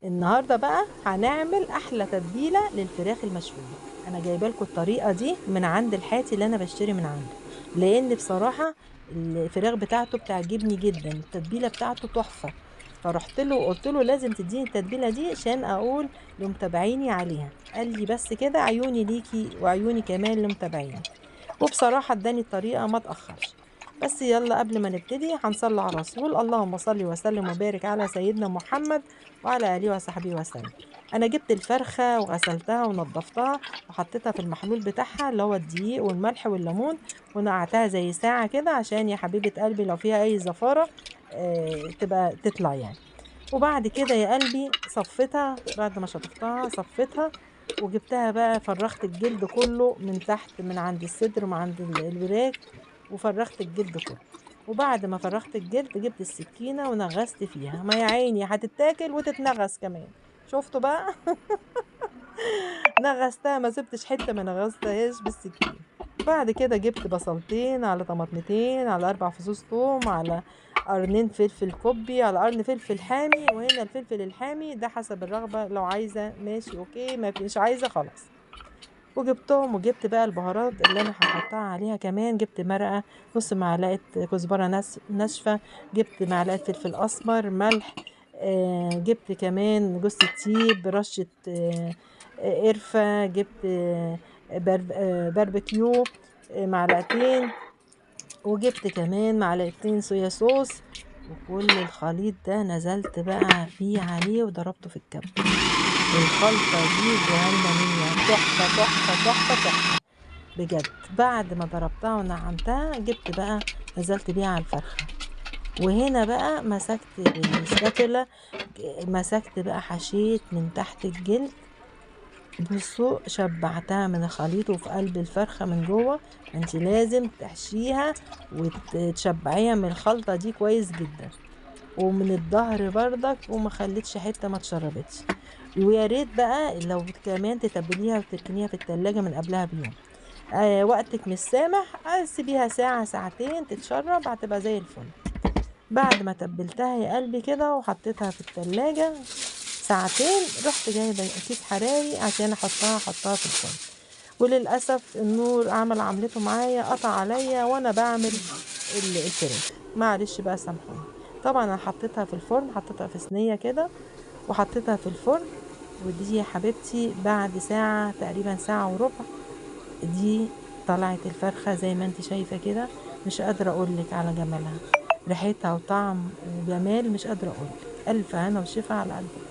النهارده بقى هنعمل احلى تتبيله للفراخ المشويه. انا جايبه لكم الطريقة دي من عند الحاتي اللي انا بشتري من عنده، لان بصراحة الفراخ بتاعته بتعجبني جدا، التتبيله بتاعته تحفة. فرحت له وقلت له لازم تديني التتبيله دي عشان اقول لمتابعيني عليها. قال لي بس كده عيوني ليكي وعيوني كمان لمتابعينك، وبصراحة اداني الطريقة ما تاخرش. بس يلا قبل ما نبتدي هنصلي على الرسول، اللهم صل وسلم وبارك على سيدنا محمد وعلى آله وصحبه وسلم. أنا جبت الفرخة وغسلتها ونضفتها وحطيتها في المحلول بتاعها اللي هو الدقيق والملح والليمون، ونقعتها زي ساعة كده عشان يا حبيبة قلبي لو فيها أي زفارة تبقى تطلع يعني. وبعد كده يا قلبي صفيتها، بعد ما شطفتها صفيتها وجبتها بقى، فرغت الجلد كله من تحت من عند الصدر ومن عند الوراك، وفرغت الجلد كله. وبعد ما فرغت الجلد جبت السكينة ونغزت فيها، ما يا عيني هتتاكل وتتنغز كمان، شفتوا بقى؟ نغزتها ما سبتش حتة ما نغزتهاش بالسكينة. بعد كده جبت بصلتين على طماطمتين على 4 فصوص توم على قرنين فلفل كوبي على قرن فلفل حامي، وهنا الفلفل الحامي ده حسب الرغبة، لو عايزة ماشي okay، ما مش عايزة خلاص. وجبتهم وجبت بقى البهارات اللي انا هحطها عليها كمان، جبت مرقة نص معلقة كزبرة ناشفة، جبت معلقة فلفل اسمر، ملح، جبت كمان جوز الطيب، رشة، قرفة، جبت، باربيكيو، معلقتين، وجبت كمان معلقتين صويا صوص. وكل الخليط ده نزلت بقى بيه عليه وضربته في الكبة. الخلطة دي جهنمية، تحفة تحفة تحفة تحفة بجد. بعد ما ضربتها ونعمتها جبت بقى نزلت بيها على الفرخة. وهنا بقى مسكت بالسباتولا، مسكت بقى حشيت من تحت الجلد، بصوا شبعتها من الخليط وفي قلب الفرخة من جوه. انت لازم تحشيها وتشبعيها من الخلطة دي كويس جدا، ومن الظهر بردك، وما خليتش حتة ما اتشربتش. ويا ريت بقى لو كمان تتبليها وتركنيها في التلاجة من قبلها بيوم، وقتك مش سامح، سيبيها ساعة ساعتين تتشرب، هتبقى زي الفل. بعد ما تبلتها يا قلبي كده وحطيتها في التلاجة ساعتين، رحت جايبة كيس حراري عشان احطها في الفرن. وللأسف النور عمل عملته معايا، قطع عليا وانا بعمل الفراخ، معلش بقى سامحوني. طبعا انا حطيتها في الفرن، حطيتها في صينية كده وحطيتها في الفرن. ودي يا حبيبتي بعد ساعة تقريبا، ساعة وربع، دي طلعت الفرخة زي ما انت شايفة كده. مش قادرة اقولك على جمالها، ريحتها وطعم وجمال مش قادرة اقولك. ألف هنا وشفا على قلبك.